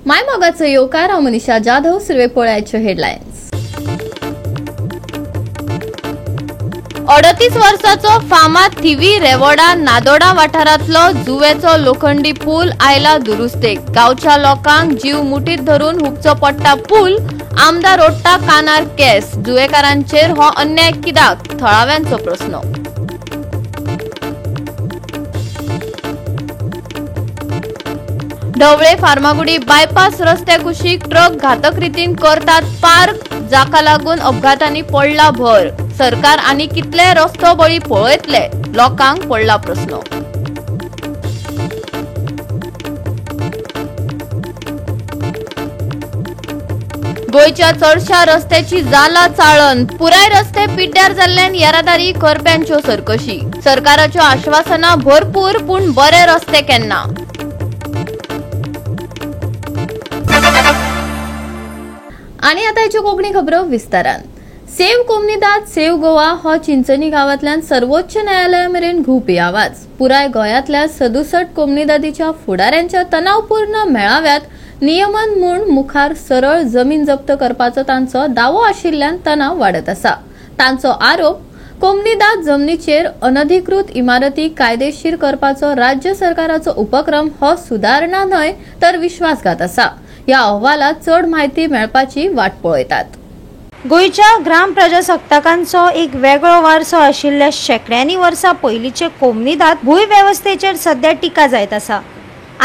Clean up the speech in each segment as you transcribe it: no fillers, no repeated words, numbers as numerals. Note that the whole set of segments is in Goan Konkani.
मायमोगाचो येवकार. हांव मनीषा जाधव. सुरवे पळयाच्यो हेडलायन्स. 38 वर्साचो फामाद थिवी रेवोडा नादोडा वाठारांतलो जुवेचो लोखंडी पूल आयला दुरुस्तेक. गांवच्या लोकांक जीव मुठीत धरून हुपचो पडटा पूल. आमदार ओडटा कानार केस. जुवेकारांचेर हो अन्याय कित्याक? थळाव्यांचो प्रस्न. ढवळे फार्मागुडी बायपास रस्त्या कुशीक ट्रक घातक रितीन करतात पार्क, जाका लागून अपघातांनी पडला भर. सरकार आनी कितले रस्तो बळी पळयतले? लोकांक पडला प्रस्न. गोंयच्या चडशा रस्त्याची जाला चाळण. पुराय रस्ते पिड्ड्यार जाल्ल्यान येरादारी करप्यांच्यो सरकशी. सरकाराच्यो आश्वासना भरपूर, पूण बरे रस्ते केन्ना? आनी आतां ह्यो कोंकणी खबरो विस्तारान. सेव कोमनिदाद सेव गोवा हो चिंचणी गांवांतल्यान सर्वोच्च न्यायालया मेरेन घुंवपी आवाज. पुराय गोंयांतल्या 67 कोमनिदादीच्या फुडाऱ्यांच्या तणावपूर्ण मेळाव्यात नियमन म्हूण मुखार सरळ जमीन जप्त करपाचो तांचो दावो आशिल्ल्यान तणाव वाडत आसा. तांचो आरोप, कोमनिदाद जमनीचेर अनधिकृत इमारती कायदेशीर करपाचो राज्य सरकाराचो उपक्रम हो सुदारणा न्हय तर विश्वासघात आसा. ह्या अहवालात चड म्हायती मेळपाची वाट पळयतात. गोंयच्या ग्राम प्रजासत्ताकांचो एक वेगळो वारसो आशिल्ल्या शेंकड्यांनी वर्सां पयलींचे कोमनिदाद भूंय वेवस्थेचेर सध्या टिका जायत आसा.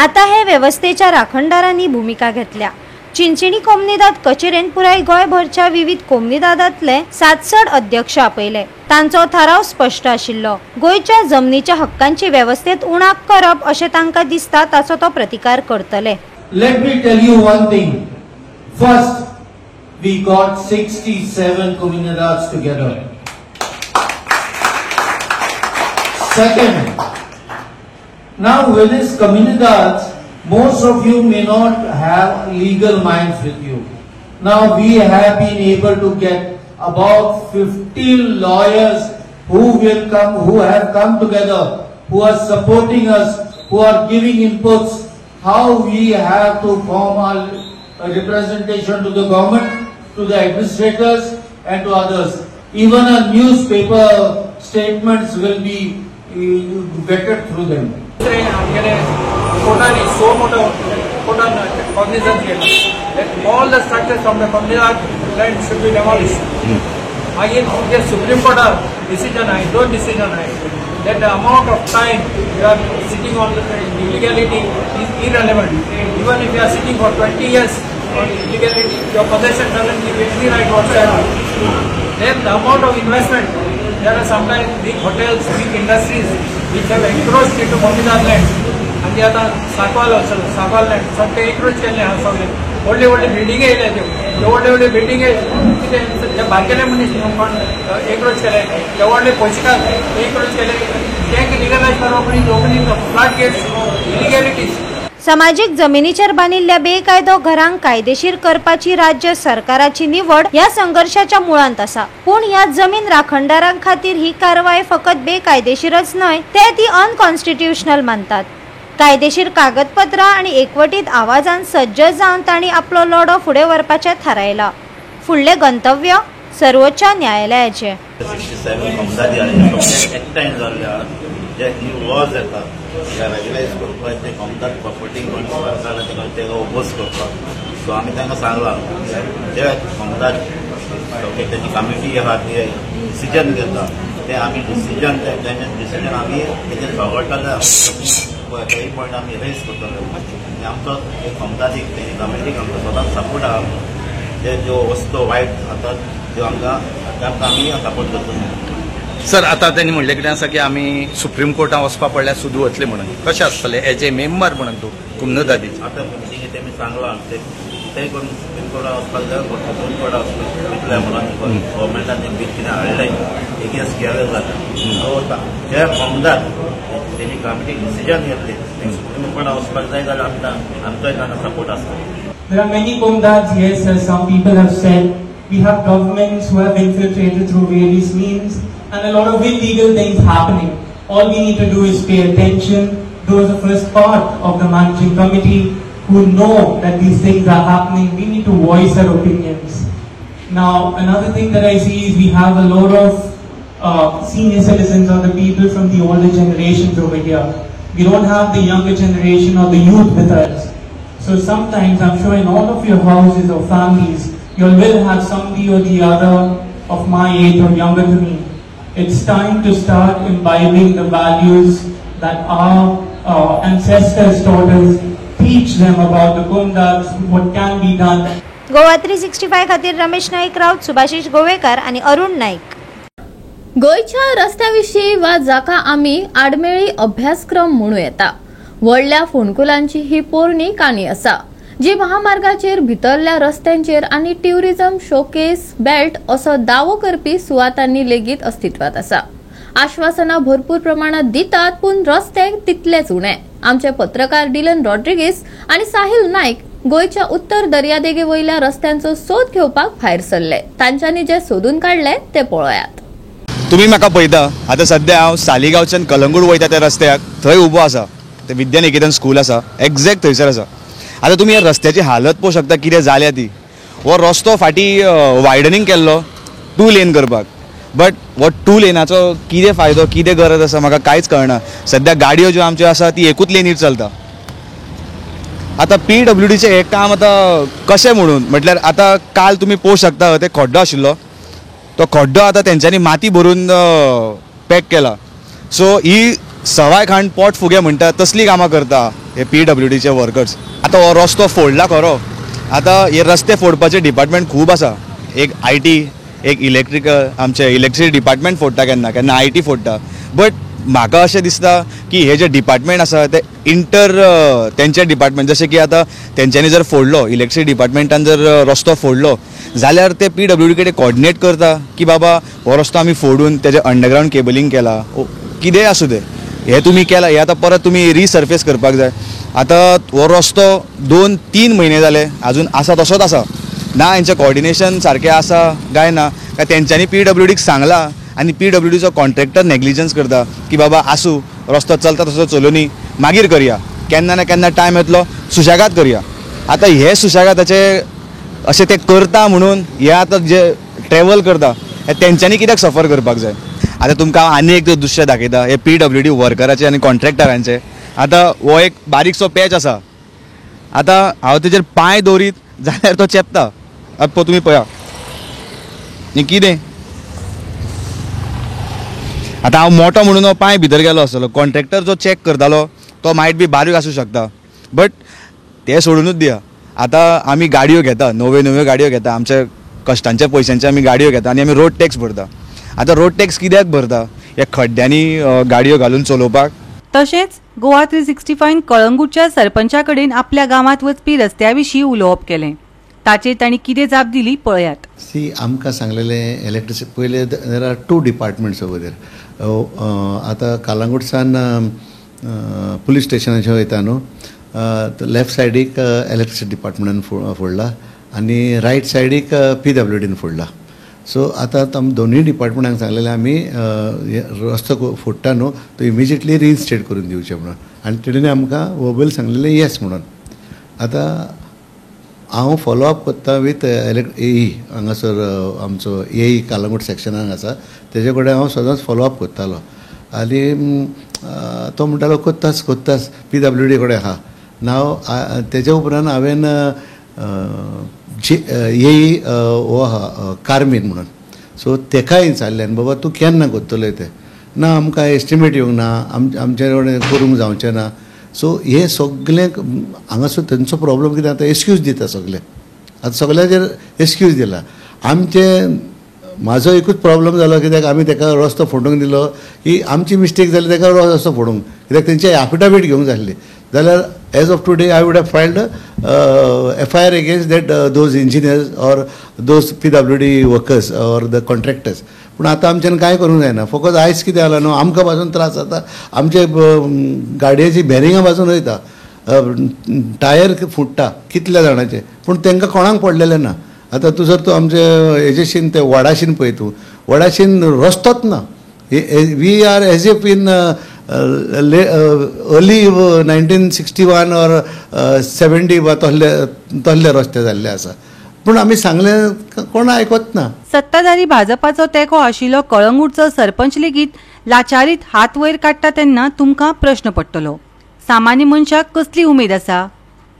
आतां हे वेवस्थेच्या राखणदारांनी भुमिका घेतल्या. चिंचणी कोमनिदाद कचेरेन पुराय गोंयभरच्या विविध कोमनिदादांतले 67 अध्यक्ष आपयले. तांचो थाराव स्पश्ट आशिल्लो, गोंयच्या जमनीच्या हक्कांची वेवस्थेत उणाक करप अशें तांकां दिसता ताचो तो प्रतिकार करतले. Let me tell you one thing. First, we got 67 comunidades together. Second, now with this comunidades, most of you may not have legal minds with you. Now we have been able to get about 15 lawyers who will come, who have come together, who are supporting us, who are giving inputs, how we have to form our representation to the government, to the administrators and to others. Even a newspaper statements will be vetted through them. All the structures from the Comunidad land should be demolished. Again, the Supreme Court decision, no decision, that the amount of time you are sitting on the illegality is irrelevant. Even if you are sitting for 20 years on illegality, your possession doesn't give you any right whatsoever. Then the amount of investment, there are sometimes big hotels, big industries which have encroached into Comunidad land. And the other Sakwal also, Sakwal land, some encroach केल्ले आहा सगळे. व्हडले व्हडले बिल्डिंगे येयल्या त्यो, त्यो व्हडले व्हडले बिल्डिंगे कितें जे बारकेले मनीस कोण एन्क्रोच केले, ते व्हडले पयशेकार एन्क्रोच केले, तेंकां लिगलायज करप आनी opening the flood gates illegalities. समाजीक जमिनीचेर बांदिल्ल्या बेकायदो घरांक कायदेशीर करपाची राज्य सरकाराची निवड ह्या संघर्षाच्या मुळांत आसा. पूण ह्या जमीन राखणदारां खातीर ही कारवाय फकत बेकायदेशीरच न्हय, ते ती अनकॉन्स्टिट्युशनल मानतात. कायदेशीर कागदपत्रां आनी एकवटीत आवाजान सज्ज जावन तांणी आपलो लढो फुडें व्हरपाचें थारायलां. फुडलें गंतव्य सर्वोच्च न्यायालयाचें. 67 कोमदादी एकठांय जाल्ले आहात, जे न्यू लॉज येतात ते रेग्युलायज करपाक, जे कोमदाद प्रॉपर्टी सरकारान ताका ओपोज करपाक. सो आमी तांकां सांगलां जे कोमदाद ताची कमिटी आहा ती डिसिजन घेता, ते आमी डिसिजन तेंचे डिसिजन आमी तेजेर झगडटले, तेय पॉयंट आमी रेज करतले. आनी आमचो एक कोमदादीक तेजी कमिटीक आमचो सदांच सपोर्ट आहा. जे ज्यो वस्तू वायट जातात त्यो आमकां तांकां आमी सपोर्ट करतले. सर, आतां तेणी म्हणलें कितें आसा की आमी सुप्रीम कोर्टान वचपा पडल्यार सुद्दां वतले म्हणून, कशें आसतलें एज ए मेंबर म्हणून तूं कोमनिदादीचे? आतां मिटिंगे तेमी सांगलां ते करून सुप्रीम कोर्टान वचपाक जाय, सुप्रीम कोर्टान वचपाक म्हणून गव्हर्मेंटान तें बील कितें हाडलें एगेन्स्ट केलें जाता. सो जे कोमदाद तेजी कमिटी डिसिजन घेतली सुप्रीम कोर्टान वचपाक जाय जाल्यार आमचोय तांकां सपोर्ट आसता. There are many Comunidades, yes, as some people have said. We have governments who have infiltrated through various means and a lot of illegal things happening. All we need to do is pay attention. Those are the first part of the managing committee who who know that these things are happening, we need to voice our opinions. Now, another thing that I see is we have a lot of senior citizens or the people from the older generations over here. We don't have the younger generation or the youth with us. So sometimes, I'm sure in all of your houses or families, you will have somebody or the other of my age or younger to me. It's time to start imbibing the values that our ancestors taught us. Teach them about the Comunidades, what can be done. Goa 365 खातीर रमेश नाईक राऊत, सुभाषिश गोवेकर आणि अरुण नाईक. गोंयच्या रस्त्याविशीं वा जाका आमी आडमेळी अभ्यासक्रम म्हणू येता, व्हडल्या फोंडकुलांची ही पोरणी काणी आसा, जी महामार्गाचेर भितरल्या रस्त्यांचेर आनी ट्युरिझम शोकेस बेल्ट असो दावो करपी सुवातांनी लेगीत अस्तित्वात आसा. आश्वासनां भरपूर प्रमाणात दितात, पूण रस्ते तितलेच उणे. आमचे पत्रकार डिलन रॉड्रिगीस आनी साहिल नाईक गोंयच्या उत्तर दर्यादेगे वयल्या रस्त्यांचो सोद घेवपाक भायर सरले. तांच्यांनी जे सोदून काडले ते पळयात. तुमी म्हाका पळयता आतां सद्या हांव सालिगांवच्यान कलंगूट वयता त्या रस्त्याक, थंय उबो आसा. ते विद्यानिकेतन स्कूल आसा, एग्जॅक्ट थंयसर आसा. आतां तुमी ह्या रस्त्याची हालत पळोवंक शकता कितें जाल्या ती. हो रस्तो फाटीं वायडनींग केल्लो 2 लेन करपाक, बट हो 2 लेनाचो कितें फायदो, कितें गरज आसा म्हाका कांयच कळना. सद्या गाडयो ज्यो आमच्यो आसा ती एकूच लेनीर चलता. आतां PWDचें हें काम आतां कशें म्हणून म्हटल्यार आतां काल तुमी पळोवंक शकता ते खड्डो आशिल्लो, तो खड्डो आतां तेंच्यांनी माती भरून पॅक केला. सो ही सवाय खाण पोट फुगे म्हणटा तसली कामां करता हे PWDचे वर्कर्स. आतां हो रस्तो फोडला खरो, आतां हे रस्ते फोडपाचे डिपार्टमेंट खूब आसा. एक IT, एक इलेक्ट्रिकल, आमचे इलेक्ट्रिसिटी डिपार्टमेंट फोडटा, केन्ना केन्ना IT फोडटा. बट म्हाका अशें दिसता की हे जे डिपार्टमेंट आसा ते इंटर तेंचे डिपार्टमेंट, जशें की आतां तेंच्यांनी जर फोडलो, इलेक्ट्रिसिटी डिपार्टमेंटान जर रस्तो फोडलो जाल्यार ते PWD कडेन कॉर्डिनेट करता की बाबा हो रस्तो आमी फोडून तेजें अंडरग्रावंड केबलिंग केला, कितेंय आसूं तें, हें तुमी केलां, हें आतां परत तुमी रिसर्फेस करपाक जाय. आतां हो रस्तो 2-3 म्हयने जाले आजून आसा तसोच आसा. ना हेंचें कॉर्डिनेशन सारकें आसा काय ना, काय तेंच्यांनी PWDक सांगलां आनी PWDचो कॉन्ट्रॅक्टर नेग्लिजन्स करता की बाबा आसूं रस्तो चलता तसो चलोवनी, मागीर करया, केन्ना ना केन्ना टायम येतलो सुशेगाद करया. आतां हे सुशेगादाचे अशें ते करता म्हणून हे आतां जे ट्रॅवल करता हे तेंच्यांनी कित्याक सफर करपाक जाय. आतां तुमकां हांव आनी एक दृश्य दाखयता हे PWD वर्कराचे आनी कॉन्ट्रॅक्टरांचे. आतां हो एक बारीकसो पॅच आसा, आतां हांव तेजेर पांय दवरीत जाल्यार तो चेपता. आतां तुमी पळया हें कितें. आतां हांव मोटो म्हणून हो पांय भितर गेलो आसतलो, कॉन्ट्रॅक्टर जो चॅक करतालो तो मायट बी बारीक आसूं शकता, बट ते सोडुनूच दिया. आतां आमी गाडयो घेता, नव्यो नव्यो गाडयो घेता, आमच्या कश्टांच्या पयशांचे आमी गाडयो घेता आनी आमी रोड टॅक्स भरता. आतां रोड टॅक्स कित्याक भरता? ह्या खड्ड्यांनी गाडयो घालून चलोवपाक. तशेंच गोवा 365 कळंगूटच्या सरपंचा कडेन आपल्या गांवांत वचपी रस्त्या विशीं उलोवप केलें. ताचेर तांणी कितें जाप दिली पळयात. सी आमकां सांगलेलें इलेक्ट्रिसिटी पयलें there are 2 departments over there. आतां कालांगूटसान पुलीस स्टेशनाचेर वयता न्हू, लेफ्ट सायडीक इलेक्ट्रिसिटी डिपार्टमेंटान फोडला आनी रायट सायडीक PWDन फोडला. सो आतां आमी दोनूय डिपार्टमेंटांक सांगलेलें आमी रस्तो फोडटा न्हू तो इमिजिएटली रिइन्स्टेट करून दिवचें म्हणून, आनी तेणें आमकां वोबेल सांगलेलें येस म्हणून. आतां हांव फॉलोअप करता विथ एई, हांगासर आमचो एई कालांगूट सेक्शनाक आसा तेजे कडेन हांव सदांच फॉलोअप करतालो आनी तो म्हणटालो कोत्तास कोत्तास PWD कडेन आहा. नाव तेजे उपरांत हांवें जे एई हो आहा कार्मीन म्हणून, सो तेकाय विचारलें आनी बाबा तूं केन्ना करतलो तें, ना आमकां एस्टिमेट येवंक ना, आमचे कडेन करूंक जावचें ना. सो हे सगळें हांगासर तेंचो प्रॉब्लम कितें आतां एक्सक्यूज दिता सगळे, आतां सगळ्याचेर एक्सक्यूज दिला. आमचे म्हाजो एकूच प्रॉब्लम जालो कित्याक आमी तेका रस्तो फोडूंक दिलो की आमची मिस्टेक जाली तेका रस्तो फोडूंक, कित्याक तेंचे एफिडेवीट घेवंक जाय आसली. जाल्यार as of today I would have filed FIR against that those engineers or those PWD workers or the contractors. पूण आतां आमच्यान कांय करूंक जायना. फकत आयज कितें जालां न्हू, आमकां पासून त्रास जाता, आमचे गाडयेची बॅरिंगां पासून वयता, टायर फुट्टा कितल्या जाणाचे, पूण तांकां कोणाक पडलेलें ना. आतां तूं जर तूं आमचे हेजेशीन ते वडाशीन पळय, तूं वडाशीन रस्तोच ना, We are as if in early 1961 or 70 वा तसले तसले रस्ते जाल्ले आसा. पूण आमी सांगलें कोण आयकत ना. सत्ताधारी भाजपाचो तेंको आशिल्लो कळंगूटचो सरपंच लेगीत लाचारीत हात वयर काडटा तेन्ना तुमकां प्रश्न पडटलो, सामान्य मनशाक कसली उमेद आसा?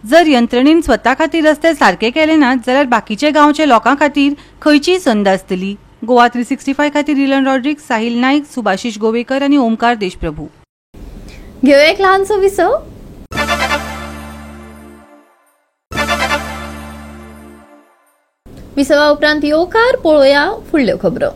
जर यंत्रणेन स्वता खातीर रस्ते सारके केले नात जाल्यार बाकीचे गांवचे लोकां खातीर खंयची संद आसतली? गोवा 365 खातीर रिलन रॉड्रिक्स, साहिल नाईक, सुभाषिश गोवेकर आनी ओमकार देशप्रभू. घेऊया एक लहानसो विसव. विसवा उपरांत येवकार पळोवया फुडल्यो खबरो.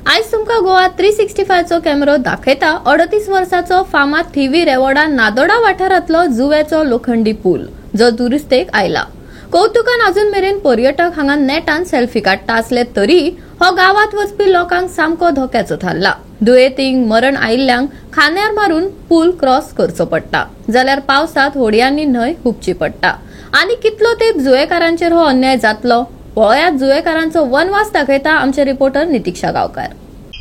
आयज तुमकां गोवा 365चो कॅमेरो दाखयता 38 वर्साचो फामाद थिवी रेवोडा नादोडा वाठारांतलो जुव्याचो लोखंडी पूल जो दुरुस्तेक आयला. कौतुकान अजून मेरेन पर्यटक हांगा नेटान सेल्फी काडटा आसले तरी हो गांवांत वचपी लोकांक सामको धोक्याचो थारला. दुयेंतींक मरण आयिल्ल्यांक खांद्यार मारून पूल क्रॉस करचो पडटा, जाल्यार पावसांत होडयांनी न्हंय हुपची पडटा. आनी कितलो तेंप जुवेकारांचेर हो अन्याय जातलो? पळयात जुवेकारांचो वनवास दाखयता आमचे रिपोर्टर नितिक्षा गांवकार.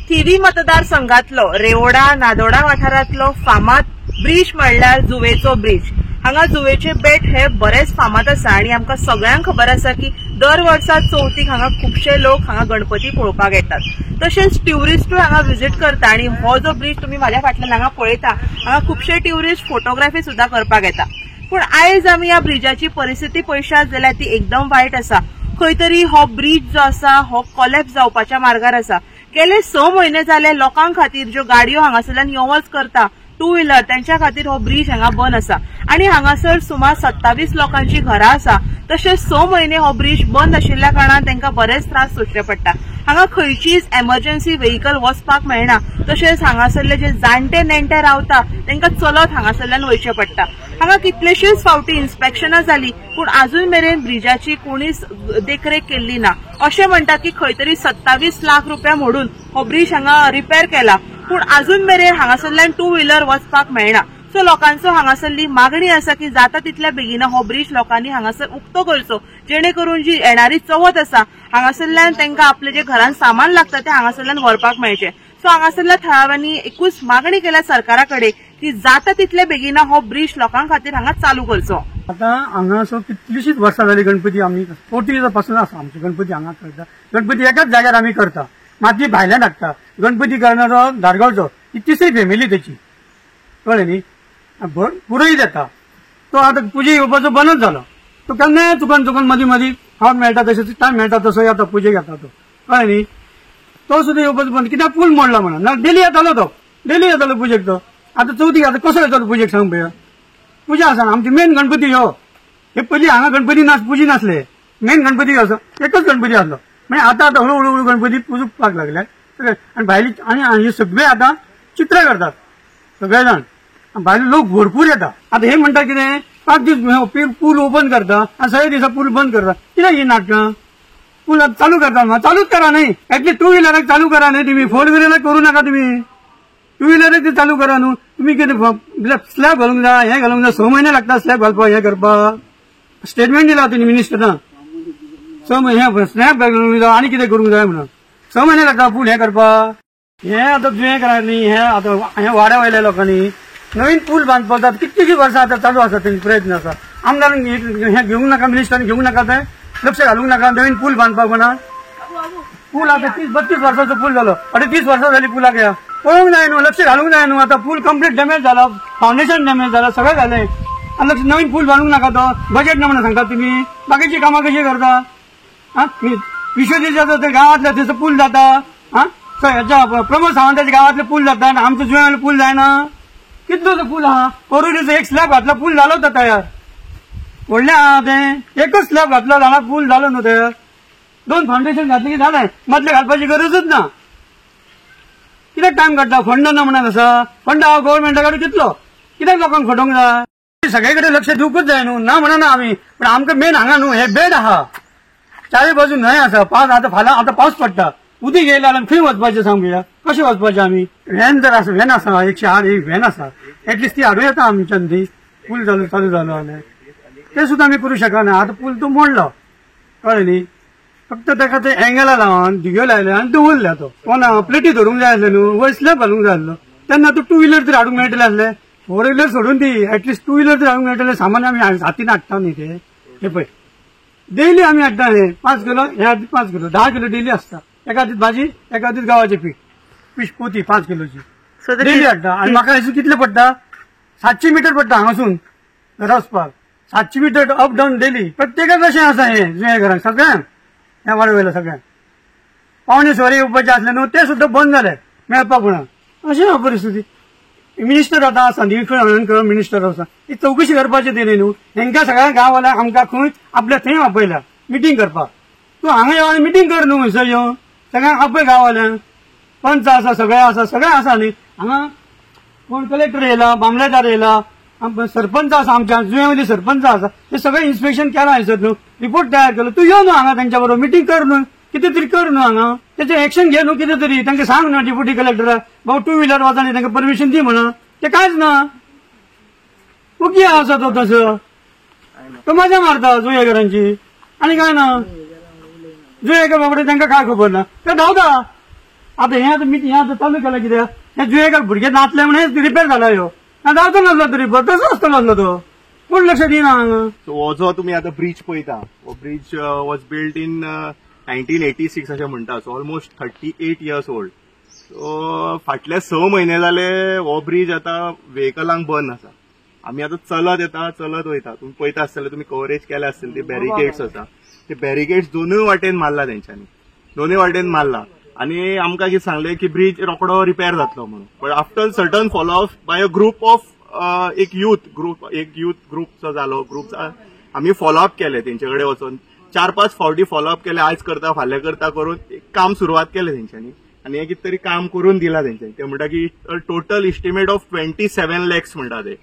थिवी मतदारसंघातलो रेवोडा नादोडा वाठारांतलो फामाद ब्रिज म्हणल्यार जुवेचो ब्रिज. हांगा जुवेचे बेट हे बरेच फामाद आसा आनी आमकां सगळ्यांक खबर आसा की दर वर्सा चवथीक हांगा खुबशे लोक हांगा गणपती पळोवपाक येतात, तशेंच ट्युरिस्टूय हांगा विजीट करता. आनी हो जो ब्रिज तुमी म्हाज्या फाटल्यान हांगा पळयता, हांगा खुबशे ट्युरिस्ट फोटोग्राफी सुद्दां करपाक येता. पूण आयज आमी ह्या ब्रिजाची परिस्थिती पळयशात जाल्यार ती एकदम वायट आसा. खंय तरी हो ब्रिज जो आसा हो कोलॅप्स जावपाच्या मार्गार आसा. गेले 6 म्हयने जाले लोकां खातीर ज्यो गाडयो हांगासरल्यान यो वच करता टू व्हिलर त्यांच्या खातीर हो ब्रिज हांगा बंद आसा. आनी हांगासर सुमार 27 लोकांची घरां आसा. तशेंच 6 म्हयने हो ब्रिज बंद आशिल्ल्या कारणान तांकां बरेच त्रास सोंसचे पडटा. हांगा खंयचीच एमर्जन्सी व्हेकल वचपाक मेळना. तशेंच हांगासरले जे जाणटे नेणटे रावता तांकां चलत हांगासरल्यान वयचें पडटा. हांगा कितलेशीच फावटी इन्स्पेक्शनां जाली पूण अजून मेरेन ब्रिजाची कोणीच देखरेख केल्ली ना. अशें म्हणटात की खंय तरी 27 लाख रुपया मोडून हो ब्रिज हांगा रिपेर केला पूण अजून मेरेन हांगासरल्यान टू व्हिलर वचपाक मेळना. सो लोकांचो हांगासरली मागणी आसा की जाता तितल्या बेगीन हो ब्रिज लोकांनी हांगासर उक्तो करचो, जेणे करून जी येणारी चवथ आसा हांगासरल्यान तांकां आपले जे घरान सामान लागता ते हांगासरल्यान व्हरपाक मेळचें. सो हांगासरल्या थळाव्यांनी एकूच मागणी केल्या सरकारा कडेन की जाता तितले बेगीन हो ब्रिज लोकां खातीर हांगा चालू करचो. आतां हांगा कितलीशीच वर्सां जाली गणपती आमी 40 पासून आसा आमचे गणपती हांगा करता. गणपती एकाच जाग्यार आमी करता, माती भायल्यान हाडटा. गणपती करणारो धारगांवचो, ही तिसरी फॅमिली तेची, कळ्ळें न्ही. पुरोहीत येता तो आतां पुजे येवपाचो बंदच जालो. तो केन्नाय चुकन चुकन मदीं मदीं फावट मेळटा तशें टायम मेळटा तसो येता पुजेक येता तो, कळ्ळें न्ही. तो सुद्दां येवपाचो बंद कित्याक पूल मोडला म्हणून ना. डेली येतालो तो, डेली येतालो पुजेक तो. आतां चवथीक आतां कसो येतालो पुजेक सांग पळय. पुजा आसा आमची मेन गणपती ह्यो. हे पयलीं हांगा गणपती नास पुजी नासले, मेन गणपती आसा एकच गणपती आसलो. मागीर आतां आतां हळू हळू गणपती पुजपाक लागले सगळे. आनी भायली आनी हे सगळे आतां चित्रां करतात सगळे जाण, भायले लोक भरपूर येता. आतां हे म्हणटा कितें 5 दीस पूल ओपन करता आनी 6 दिसा पूल बंद करता. कित्याक ही नाटकां? पूल आतां चालू करता, चालूच करा न्ही. एटलीस्ट टू व्हिलराक चालू करा न्ही तुमी, फोर व्हिलराक करूं नाका तुमी, टू व्हिलराक ते चालू करा न्हू. तुमी कितें स्लॅब घालूंक जाय, हें घालूंक जाय, 6 म्हयने लागता स्लॅब घालपाक, हें करपाक. स्टेटमेंट दिला तुमी मिनिस्टरान, 6 म्हयने स्लॅब घालूंक जाय आनी कितें करूंक जाय म्हणून. 6 म्हयने लागता पूल हें करपाक. हें आतां जुयें करा न्ही, हें आतां हें वाड्या वयल्या लोकांनी नवीन पूल बांदपाक जाता. कितलीशीं वर्सां आतां चालू आसा तेंचे प्रयत्न आसा. आमदारान हें घेवंक नाका, मिनिस्टरान घेवंक नाका, तें लक्ष घालूंक नाका नवीन पूल बांदपाक म्हणा. पूल आतां 30-32 वर्सांचो पूल जालो, 38 वर्सां जाली पुलाक. ह्या पळोवंक जाय न्हू, लक्ष घालूंक जाय न्हू. आतां पूल कंप्लीट डॅमेज जाला, फावंडेशन डॅमेज जाला, सगळें जालें. आनी लक्ष नवीन पूल बांदूंक नाका, तो बजेट ना म्हणून सांगता तुमी. बाकीची कामां कशी करता? आं, विश्वजीत ते गांवांतल्या थंयसर पूल जाता. आं, हेच्या प्रमोद सावंताच्या गांवांतले पूल जाता आनी आमच्या जुंव्यावयलो पूल जायना. कितलो तो पूल आहा? पोरुरीचो एक स्लॅब घातला, पूल जालो तो तयार. व्हडलें आहा तें, एकच स्लॅब घातलो जाल्यार पूल जालो न्हू तयार. 2 फावंडेशन घातलें की जालें, मदलें घालपाची गरजूच ना. कित्याक टायम काडटा? फंड ना म्हणून आसा, फंड हांव गव्हर्मेंटा कडेन कितलो, कित्याक लोकांक फटोवंक जाय? सगळे कडेन लक्ष दिवकूच जाय न्हू, ना म्हणना आमी, पूण आमकां मेन हांगा न्हू हे बेड आहा, चारी बाजू न्हंय आसा. पावस आतां फाल्यां आतां पावस पडटा, उदीक येयलें जाल्यार खंय वचपाचें सांग पळया, कशें वचपाचें आमी? व्हॅन जर आसा, व्हॅन आसा 108 एक व्हॅन आसा, एटलिस्ट ती हाडूं येता आमच्यान. ती पूल जालो चालू जालो जाल्यार तें सुद्दां आमी करूं शकना. आतां पूल तो मोडलो, कळ्ळें न्ही. फक्त ताका ते एंगला लावन धिगयो लायले आनी दवरल्या तो कोणा प्लेटी धरूंक जाय आसले न्हू, वयर स्लॅब घालूंक जाय आसलो तेन्ना तूं टू व्हिलर तरी हाडूंक मेळटले आसले. फोर व्हिलर सोडून दी, एटलिस्ट टू व्हिलर तरी हाडूंक मेळटले. सामान्य आमी हातीन हाडटा न्ही ते, हे पळय डेली आमी हाडटा हे 5 किलो, हे 5 किलो 10 किलो डेली आसता. एका दीस भाजी, एका दीस गांवाचें पीठ, पीठ पोती 5 किलोची डेली हाडटा. आनी म्हाका हें कितलें पडटा, 700 मिटर पडटा हांगासून घरा वचपाक, 700 मिटर अप डावन डेली. प्रत्येकाक अशें आसा हें जुये घरांक सगळ्यांक, ह्या वाड्या वयल्या सगळ्यांक पावणे सोरे येवपाचें आसलें न्हू ते सुद्दां बंद जाले मेळपाक म्हणून. अशें आहा परिस्थिती. मिनिस्टर आतां संदीप हळर्णकर मिनिस्टर आसा, ही चवकशी करपाची तेणी न्हू. हेंकां सगळ्या गांववाल्यांक आमकां खंय आपल्या थंय आपयला मिटींग करपाक. तूं हांगा येवन आनी मिटींग कर न्हू, हयसर येवन सगळ्यांक आपय गांववाल्यांक, पंच आसा सगळे आसा सगळे आसा न्ही हांगा. कोण कलेक्टर येयला, मामलेदार येयला, सरपंच आसा, आमच्या जुंव्या वयले सरपंच आसा, ते सगळें इन्स्पेक्शन केलां हयसर न्हू, रिपोर्ट तयार केलो. तूं यो न्हू हांगा तेंच्या बरोबर मिटींग कर न्हू, कितें तरी कर न्हू हांगा, तेचें एक्शन घे न्हू कितें तरी. तांकां सांग न्हू डेप्युटी कलेक्टराक, बाबा टू व्हिलर वचा न्ही तांकां परमिशन दी म्हणून. ते कांयच ना, ओगी आसा तो तसो तो मजा मारता जुंयेकरांची आनी कांय ना. जुंयेकर बाबडे तांकां कांय खबर ना, ते धांवता. आतां हें आतां मिटींग हें आतां चालू केलां कित्याक, हे जुंयेकर भुरगे नातले म्हणून रिपेर जाला ह्यो, धांवतो नासलो तरी तसो आसतलो नासलो तो, कोण लक्ष दिना हांगा. सो हो जो तुमी आतां ब्रीज पळयता, हो ब्रीज वॉज बिल्ट इन 1986 अशें म्हणटा. So almost 38 years old. So फाटले 6 म्हयने जाले हो ब्रीज आतां व्हेकलांक बंद आसा. आमी आतां चलत येता, चलत वयता. तुमी पळयता आसतले, तुमी कवरेज केल्या आसतली, ते बॅरिकेड्स आसा, ते बॅरिकेड्स दोनूय वाटेन मारला तेंच्यांनी, दोनूय वाटेन मारला. आनी आमकां कितें सांगलें की ब्रीज रोकडो रिपेर जातलो म्हणून. But after certain follow up by a group of एक यूथ ग्रुप, एक यूथ ग्रुपचो जालो ग्रुप, आमी फॉलो अप केले तेंचे कडेन वचोन 4-5 फावटी फॉलो अप केले, आयज करता फाल्यां करता करून एक काम सुरवात केलें तेंच्यांनी. आनी हें कितें तरी काम करून दिलां तेंच्यांनी. ते म्हणटा की टोटल इस्टिमेट ऑफ 27 लॅक्स म्हणटा ते,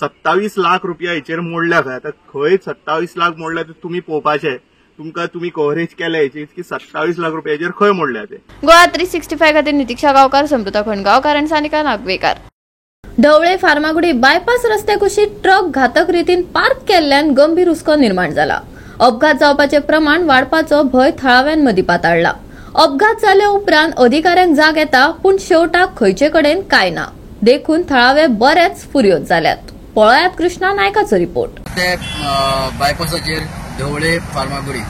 27 लाख रुपया हेचेर मोडल्या खंय. आतां खंय 27 लाख मोडल्या ते तुमी पळोवपाचें, तुमकां तुमी कव्हरेज केल्या हेची की 27 लाख रुपयाचेर खंय मोडल्या ते. गोवा 365 खातीर नितीक्षा गांवकार, समृता खंडगांवकार आनी सानिका नागवेकार. ढवळे फार्मागुडी बायपास रस्त्या कुशीक ट्रक घातक रितीन पार्क केल्ल्यान गंभीर हुस्को निर्माण जाला. अपघात जावपाचे प्रमाण वाडपाचो भंय थळाव्यांमदीं पाताळला. अपघात जाल्या उपरांत अधिकाऱ्यांक जाग येता, पूण शेवटाक खंयचे कडेन काय ना, देखून थळावे बरेच फुर्योज जाल्यात. पळयात कृष्णा नायकाचो रिपोर्ट. ते बायपासाचेर ढवळे फार्मागुडी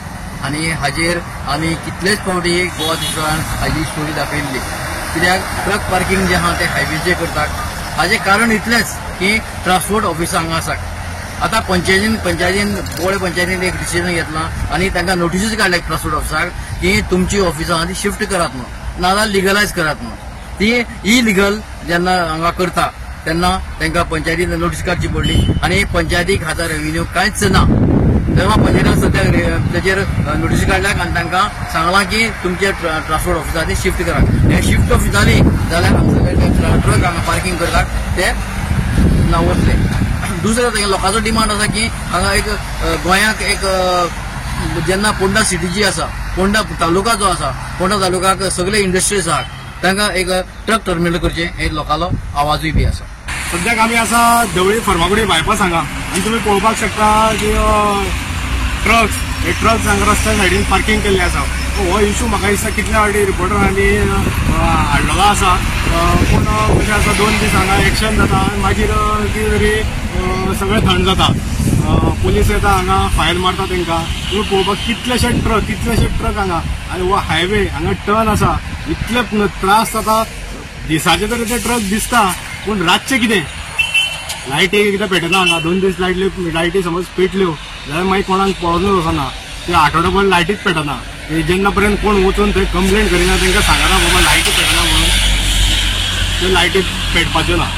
आनी हाजेर आमी कितलेच फावटी गोवा दिसान हाजी स्टोरी दाखयल्ली. कित्याक ट्रक पार्किंग जें आहा तें हायवेचेर करतात. हाजें कारण इतलेंच की ट्रान्सपोर्ट ऑफिसां हांगा आसात. आतां पंचायतीन बोळे पंचायतीन एक डिसिजन घेतलां आनी तांकां नोटिसूच काडल्या ट्रान्सपोर्ट ऑफिसाक की तुमची ऑफिसां आहा ती शिफ्ट करात म्हणून, नाजाल्यार लिगलायज करात म्हणून. ती इलिगल जेन्ना हांगा करता तेन्ना तांकां पंचायतीन नोटीस काडची पडली आनी पंचायतीक हाचा रेव्हेन्यू कांयच ना. तेव्हा पंचायतीन सद्याक तेजेर नोटीस काडल्यात आनी तांकां सांगलां की तुमचे ट्रान्सपोर्ट ऑफिसांनी शिफ्ट करात. हे शिफ्ट ऑफिस जाली जाल्यार हांगा ट्रक हांगा पार्किंग करतात ते ना वतले. दुसरें लोकांचो डिमांड आसा की हांगा एक गोंयाक एक जेन्ना पोंडा सिटी जी आसा, पोंडा तालुका जो आसा, पोंडा तालुकाक सगळे इंडस्ट्रीज आहात, तांकां एक ट्रक टर्मिनल करचें हे लोकांलो आवाजूय बी आसा. सद्याक आमी आसा ढवळी फर्मागुडी बायपास हांगा आनी तुमी पळोवपाक शकता की ट्रक्स, हे ट्रक्स हांगा रस्त्या सायडीन पार्किंग केल्ले आसा. हो इशू म्हाका दिसता कितल्या फावटी रिपोर्टरांनी हाडलेलो आसा, पूण कशें आसा 2 दीस हांगा एक्शन जाता आनी मागीर कितें तरी सगळें थंड जाता. पोलीस येता हांगा फायल मारता तांकां. तुमी पळोवपाक कितलेशे ट्रक हांगा आनी हो हायवे हांगा टर्न आसा, इतले त्रास जाता. दिसाचे तरी ते ट्रक दिसता, पूण रातचें कितें लायटी कितें पेटना हांगा. 2 दीस लायटी समज पेटल्यो जाल्यार मागीर कोणाक पळोवनूच वचना, ते आठवडोभर लायटीच पेटना. जेन्ना पर्यंत कोण वचून थंय कंप्लेन करिना, तांकां सांगना बाबा लायटी पेटना म्हणून, त्यो लायटी पेटपाच्यो ना.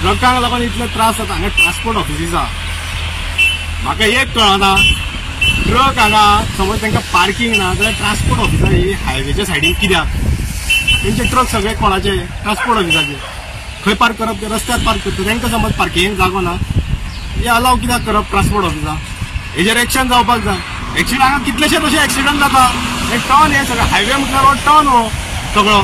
ट्रकांक लागून इतले त्रास जाता. हांगा ट्रान्सपोर्ट ऑफिसीस आहा, म्हाका एक कळना ट्रक हांगा समज तांकां पार्किंग ना जाल्यार ट्रान्सपोर्ट ऑफिसां ही हायवेच्या सायडीन कित्याक? तेंचे ट्रक सगळे कोणाचे? ट्रान्सपोर्ट ऑफिसाचे. खंय पार्क करप? ते रस्त्यार पार्क करता. तांकां समज पार्किंगेक जागो ना, हे अलाव कित्याक करप ट्रान्सपोर्ट ऑफिसां? हेजेर एक्शन जावपाक जाय. एक्सिडंट हांगा कितलेशे तशे एक्सिडंट जाता. हे टर्न हे सगळे हायवे म्हटल्यार हो टर्न हो सगळो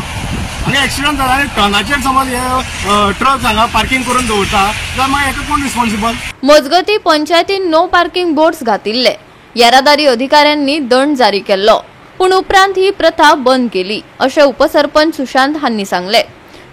हांगा एक्सिडंट जाता आनी टर्नाचेर समज हे ट्रक हांगा पार्किंग करून दवरता जाल्यार मागीर हेका कोण रिस्पॉन्सिबल? मजगती पंचायतीन नो पार्किंग बोर्ड्स घातिल्ले, येरादारी अधिकाऱ्यांनी दंड जारी केल्लो, पूण उपरांत ही प्रथा बंद केली अशें उपसरपंच सुशांत हांणी सांगलें.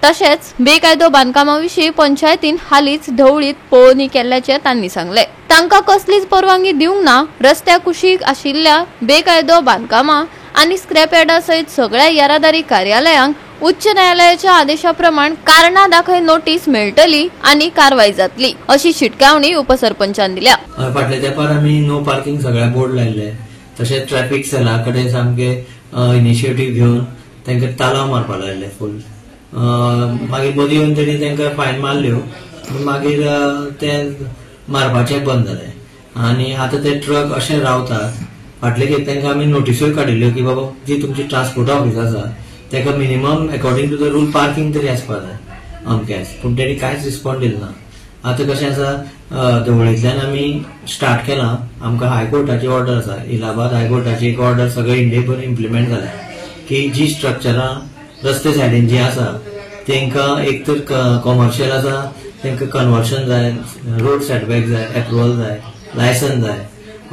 तशेंच बेकायदो बांदकामा विशीं पंचायतीन हालींच ढवळीत पळोवणी केल्ल्याचें तांणी सांगलें. तांकां कसलीच परवानगी दिवंक ना. रस्त्या कुशीक आशिल्ल्या बेकायदो बांदकामां आनी स्क्रॅप यार्डा सयत सगळ्या येरादारी कार्यालयांक उच्च न्यायालयाच्या आदेशा प्रमाण कारणां दाखय नोटीस मेळटली आनी कारवाय जातली अशी शिटकावणी उपसरपंचान दिल्या. फाटल्या तेंपार आमी नो पार्किंग सगळ्या बोर्ड लायल्ले, तशेंच ट्रॅफिक सेला कडेन सामके इनिशिएटीव घेवन तांकां तालाव मारपाक लायल्ले फूल. मागीर मदीं येवन तेणी तांकां फायन मारल्यो, मागीर ते मारपाचें बंद जालें आनी आतां ते ट्रक अशे रावतात. फाटले खेप तांकां आमी नोटिसूय काडिल्ल्यो की बाबा जी तुमची ट्रान्सपोर्ट ऑफिस आसा ताका minimum according to the rule parking तरी आसपाक जाय अमकेच, पूण तेणी कांयच रिस्पॉन्ड दिलो ना. आतां कशें आसा, धवळींतल्यान आमी स्टार्ट केलां, आमकां हायकोर्टाची ऑर्डर आसा, इलाहाबाद हायकोर्टाची एक ऑर्डर सगळे इंडियेभर इम्प्लिमेंट जाल्या की जी स्ट्रक्चरां रस्ते सायडीन जी आसा तांकां एक तर कॉमर्शियल आसा तांकां कन्वर्शन जाय, रोड सेटबॅक जाय, एप्रुवल जाय, लायसन जाय,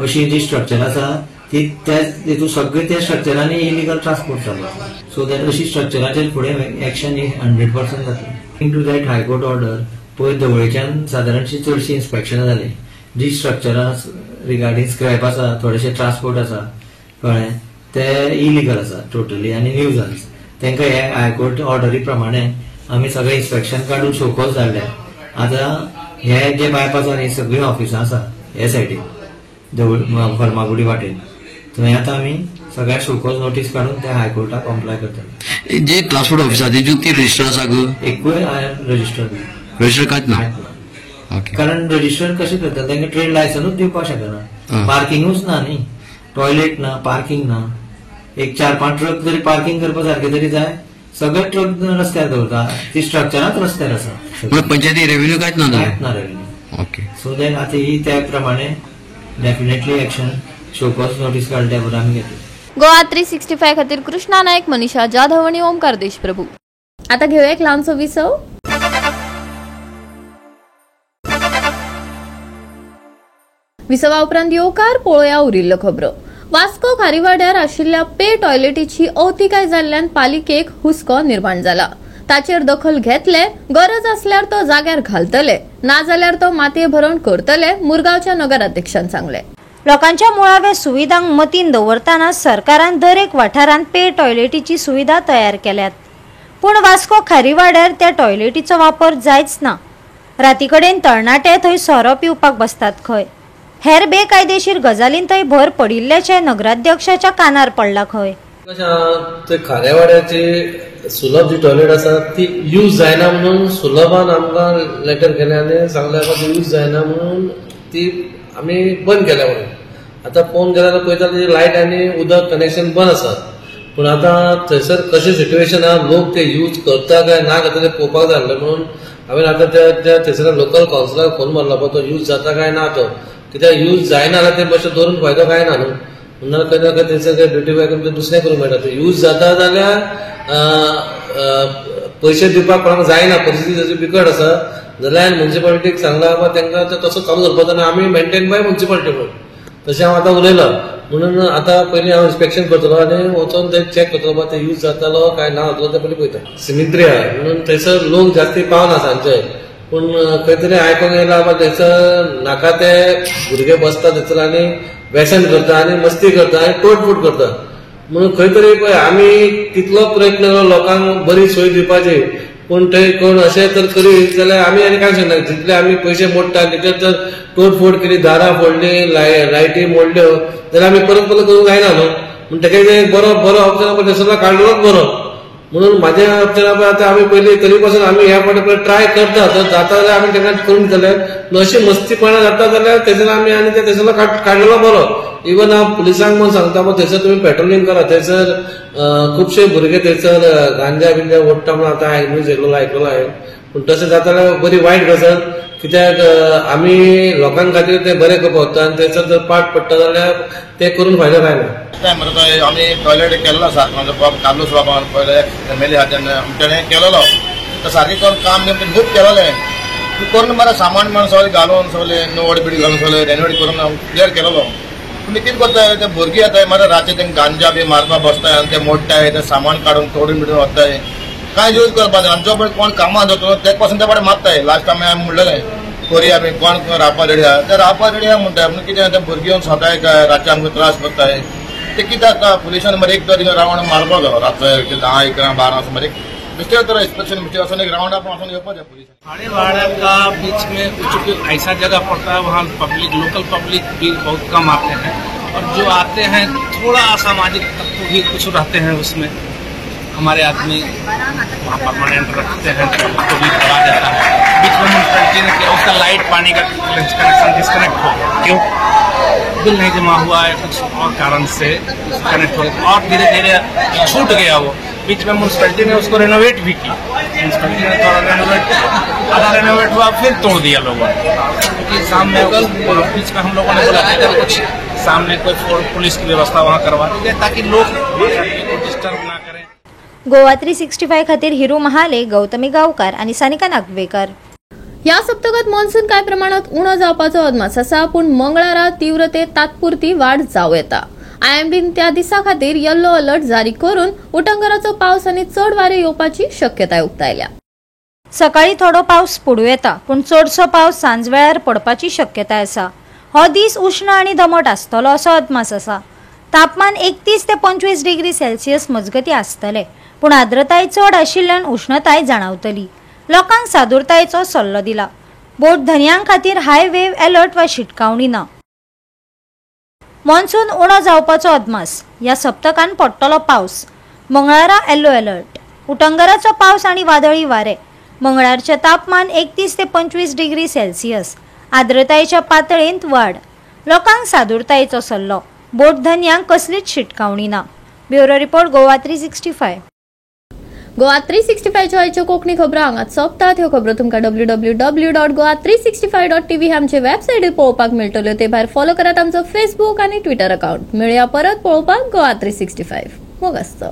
अशी जी स्ट्रक्चर आसा ती त्या तितून सगळे त्या स्ट्रक्चरांनी इलिगल ट्रान्सपोर्ट चालू आसा. सो that अशी स्ट्रक्चराचेर फुडें एक्शन 100% जातलें. To that high court order पयर धवळीच्यान सादारणशी चडशी इन्स्पेक्शनां जालीं. जी स्ट्रक्चरां रिगार्डींग स्क्रॅप आसा, थोडेशे ट्रान्सपोर्ट आसा, कळ्ळें, ते इलिगल आसा टोटली आनी न्यूजन्स. तांकां हे हायकोर्ट ऑर्डरी प्रमाणे आमी सगळें इन्स्पेक्शन काडून शोकॉज धाडल्या. आतां हे जे बायपास आसा, ही सगळीं ऑफिसां आसा हे सायडीन धवळ फर्मागुडी वाटेन, थंय आतां आमी सगळ्या शोकॉज नोटीस काडून त्या हायकोर्टाक कंप्लाय करतले. जे ट्रान्सपोर्ट ऑफिस आसा तेतून ती रजिस्टर आसा गो? एकूय रजिस्टर ना. रजिस्टर कांयच ना? कारण रजिस्टर कशें करतले, तांकां ट्रेड लायसनूच दिवपाक शकना, पार्किंगूच ना न्ही, टॉयलेट ना, पार्किंग ना. एक 4-5 ट्रक जरी पार्किंग करपा सारखे तरी जाय, सगळे ट्रक रस्त्यार दवरता, ती स्ट्रक्चरांच रस्त्यार आसा. पंचायती रेव्हेन्यू कांयच ना? कांयच ना रेव्हेन्यू. ओके, सो then आतां ही त्या प्रमाणे डेफिनेटली एक्शन शोकॉज नोटीस काडल्या बरोबर आमी घेतली. गोवा 365 खातीर कृष्णा नायक, मनीषा जाधव आनी ओमकार देशप्रभू. आतां घेवया एक ल्हानसो विसव. विसवा उपरांत येवकार पळोवया उरिल्ल्यो खबरो. वास्को खारीवाड्यार आशिल्ल्या पे टॉयलेटीची अवतिकाय जाल्ल्यान पालिकेक हुस्को निर्माण जाला. ताचेर दखल घेतले, गरज आसल्यार तो जाग्यार घालतले, नाजाल्यार तो मातये भरवण करतले, मुरगांवच्या नगराध्यक्षान सांगले. लोकांच्या मुळाव्या सुविधांक मतीन दवरतना सरकारान दरेक वाठारांत पे टॉयलेटीची सुविधा तयार केल्यात, पूण वास्को खारीवाड्यार त्या टॉयलेटीचो वापर जायच ना. राती कडेन तरणाटे थंय सोरो पिवपाक बसतात खंय, हेर बेकायदेशीर गजालीन थंय भर पडिल्ल्याचें नगराध्यक्षाच्या कानार पडला खंय. ते खारेवाड्याची सुलभ जी टॉयलेट आसा ती यूज जायना म्हणून सुलभान आमकां लेटर केलें आनी सांगलें यूज जायना म्हणून ती आमी बंद केल्या म्हणून. आतां पळोवंक गेल्यार पळयता ती लायट आनी उदक कनेक्शन बंद आसा, पूण आतां थंयसर कशें सिट्युएशन आहा, लोक ते यूज करता काय ना करता ते पळोवपाक जाय आसलें म्हणून हांवें आतां त्या थंयसर लोकल कावन्सिलराक फोन मारला, पळय तो यूज जाता काय ना तो, कित्याक यूज जायना जाल्यार ते मातशें दवरून फायदो काय ना न्हू, म्हणून खंय ना खंय थंयसर ब्युटिफाय करून दुसरें करूंक मेळटा. ते यूज जाता जाल्यार पयशे दिवपाक कोणाक जायना, परिस्थिती जशी बिकट आसा जाल्यार म्युनिसिपालिटीक सांगलां बाबा तांकां तसो चालू दवरपाचो आनी आमी मेंटेन बाय म्युनिसिपालिटी म्हणून तशें हांव आतां उलयलां. म्हणून आतां पयलीं हांव इन्स्पेक्शन करतलो आनी वचोन थंय चॅक करतलो बाबा ते यूज जातालो काय ना जातलो तें पयलीं पळयता. सिमित्री आहा म्हणून थंयसर लोक जास्ती पावना सांजचे, पूण खंय तरी आयकोंक येयला बाबा थंयसर नाका ते भुरगे बसता थंयसर आनी व्यसन करता आनी मस्ती करता आनी तोडफोड करता. म्हणून खंय तरी पळय आमी तितलो प्रयत्न केलो लोकांक बरी सोय दिवपाची, पूण थंय कोण अशें तर करीत जाल्यार आमी आनी कांय शकना. जितले आमी पयशे मोडटा तितले जर तोडफोड केली, दारां फोडली, लायटी मोडल्यो जाल्यार आमी परत परत करूंक जायना न्हू. पूण तेका एक बरो बरो ऑप्शन पळय थंयसरलो काडलोच बरो म्हणून म्हाज्या ऑप्शना पळय आतां आमी पयलीं तरी पासून आमी ह्या फावटी पळय ट्राय करता, जर जाता जाल्यार आमी ताका करून दितले, अशी मस्तीपणा जाता जाल्यार थंयसर आमी आनी ते थंयसरलो काडलेलो बरो. इवन हांव पुलिसांक म्हूण सांगता पळय थंयसर तुमी पेट्रोलिंग करा, थंयसर खुबशे भुरगे थंयसर गांजा बिंजा ओडटा म्हणून आतां हांवें न्यूज येयलेलो आयकलो हांवें, पूण तशें जाता जाल्यार बरी वायट गजाल, कित्याक आमी लोकां खातीर ते बरें करपाक वता आनी थंयसर जर पाट पडटा जाल्यार ते करून फायदो कांय ना. मरे आमी टॉयलेट केल्लो आसा, म्हाजो बाब कार्लूस बाबान पयले एमएलए आहा तेन्ना तेणें केलेलो, तो सारकें करून काम बीन खूब केलेलें करून मरे सामान म्हण सगळें घालून सगळें नोड बिड घालून सगळें रेनोवेट करून क्लियर केलेलो. तुमी कितें करताय, ते भुरगीं येताय मरे रातचे, तेंकां गांजा बी मारपाक बसताय आनी ते मोडटाय, ते सामान काडून तोडून बिडून वताय. कांय यूज करपाक जाय. आमचो पळय कोण कामां जातो तेका पासून ते फाटी मागताय. लास्ट आमी म्हणलेलें कोरया बी कोण रावपा रेडी आहा, ते रावपा रेडी आहा म्हणटाय. पूण कितें ते भुरगीं येवन सोताय काय रातचे आमकां त्रास करताय. ते कितें जाता पुलिसान मरे एक तर रावंड मारपाक जायो रातचो 10, 11, 12 असो मरे मिस्टेक तर इन्स्पेक्शन मिस्टेक वचून एक राउंड आप वचून घेवपाक जाय पुलिस. खाड़ेवाड़ा का बीच में चूँकि ऐसा जगह पड़ता है वहाँ पब्लिक, लोकल पब्लिक भी बहुत कम आते हैं और जो आते हैं थोड़ा असामाजिक तत्व भी कुछ रहते हैं उसमें. हमारे आदमी वहाँ परमानेंट रखते हैं तो उसको भी दबा देता है. बीच में म्यूनसिपैलिटी ने किया, उसका लाइट पानी का कनेक्शन डिस्कनेक्ट हो गया. क्यों? बिल नहीं जमा हुआ है, कुछ और कारण से कनेक्ट हो गया और धीरे धीरे छूट गया वो. बीच में म्यूनसिपैलिटी ने उसको रेनोवेट भी की, म्यूनसिपैलिटी ने थोड़ा रेनोवेट, आधा रेनोवेट हुआ फिर तोड़ दिया लोगों ने. क्योंकि सामने बीच में हम लोगों ने बोला कि कुछ सामने कोई पुलिस की व्यवस्था वहाँ करवा दी जाए ताकि लोग डिस्टर्ब ना करें. गोवा 365 खातीर हिरू महाले, गौतमी गांवकार आनी सानिका नागवेकर. ह्या सप्तकांत मॉन्सून कांय प्रमाणात उणो जावपाचो अदमास आसा, पूण मंगळारा तीव्रतेत तात्पुरती वाड जावं येता. आयएमडीन त्या दिसा खातीर येल्लो अलर्ट जारी करून उटंगराचो पावस आनी चड वारें येवपाची शक्यताय उक्तायल्या. सकाळी थोडो पावस पडूं येता, पूण चडसो पावस सांजवेळार पडपाची शक्यताय आसा. हो दीस उश्ण आनी दमट आसतलो असो अदमास आसा. तापमान 31 ते 25 डिग्री सेल्सियस मजगतीं आसतलें, पूण आर्द्रताय चड आशिल्ल्यान उश्णताय जाणावतली. लोकांक सादूरतायेचो सल्लो दिला. बोट धनयां खातीर हाय वेव अलर्ट वा शिटकावणी ना. मॉन्सून उणो जावपाचो अदमास. ह्या सप्तकान पडटलो पावस. मंगळारा येल्लो अलर्ट. उटंगराचो पावस आनी वादळी वारें. मंगळारचें तापमान 31 ते 25 डिग्री सेल्सियस. आर्द्रतायेच्या पातळेंत वाड. लोकांक सादूरतायेचो सल्लो. बोट धनयांक कसलीच शिटकावणी ना. Bureau report, Goa 365. Goa 365 आयच्यो कोंकणी खबरो हांगाच सोंपतात. ह्यो खबरो तुमकां www.goa365.tv हे आमचे वेबसायटीर पळोवपाक मेळटल्यो. ते भायर फॉलो करात आमचो फेसबूक आनी ट्विटर अकाउंट. मेळया परत पळोवपाक गोवा 365. मोग आसचो.